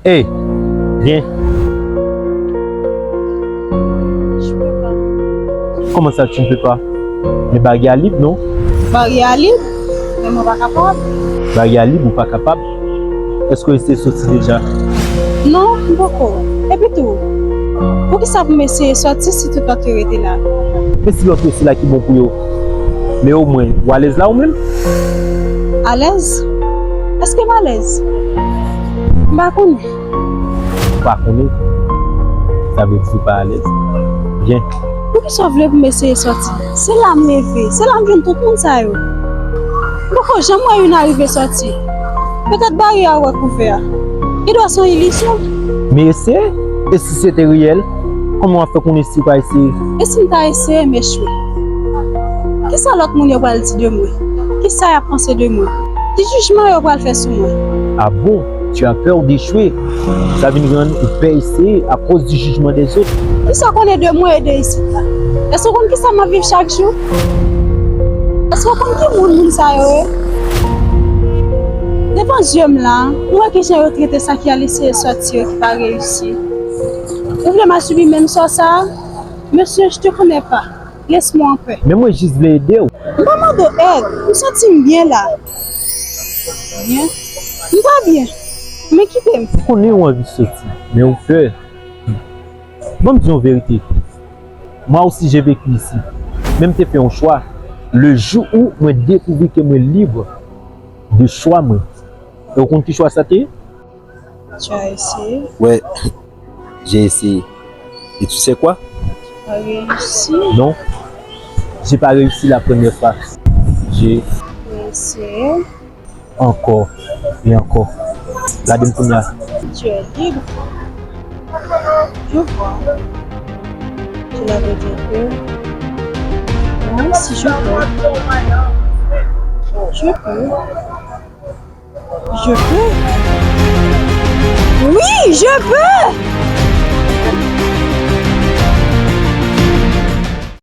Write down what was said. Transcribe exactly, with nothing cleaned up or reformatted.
Hey, vyen. Je peux pas. Comment ça, tu ne peux pas? Men bagay a lib, non? Bagay a lib, men mwen pa kapab. Bagay a lib, ou pa kapab? Èske w eseye soti deja? Non, m poko. Epi tou, poukisa pou m eseye soti si tout lòt yo rete la? Men si lòt yo se la ki bon pou yo, men omwen, ou alèz la ou menm? Alèz? Èske m alèz? M pa konnen. Ou pa konnen? Sa vle di ou pa alèz. Byen. Poukisa w vle pou m eseye sòti? Se la m leve, se la m jwenn tout moun sa yo. M poko janm wè youn arive sòti. Petèt baryè a wè kouvè a. Li dwe se yon ilizyon. Men eseye. E si se te reyèl? Kòman w ap fè konnen si w pa eseye? E si m ta eseye, m echwe? Kisa lòt moun yo pral di de mwen? Kisa y ap panse de mwen? Ki jijman yo pral fè sou mwen? Ah bon? Tu as peur d'échouer? Sa vin rann ou pè eseye akoz di jijman dèzòt. Kisa w konnen de mwen e de isit la? Èske w konn kisa m ap viv chak jou? Èske w konn ki moun moun sa yo ye? Devan zye m la, m wè kijan yo trete sa ki al eseye sòti yo ki pa reyisi. Ou vle m al sibi menm sò sa a? Monsieur, je te connais pas. Laisse-moi en paix. Men mwen jis vle ede w. M pa mande w èd. M santi m byen la. Byen? M pa byen. Men kite m. M konnen w anvi soti, men ou pè. Ban m di yon verite. Moi aussi, j'ai vécu ici. Men m te fè yon chwa. Le jou où mwen dekouvri ke mwen lib de chwa mwen. E w konn ki chwa sa te ye? Tu as essayé? Ouais, j'ai essayé. Et tu sais quoi? Tu as réussi? Non, j'ai pas réussi la première fois. J'ai essayé. Encore et encore. Gade m kounye a. Tu es libre. Je vois. Tu l'avais dit que moi aussi je peux. Je peux. Je peux. Oui, je peux.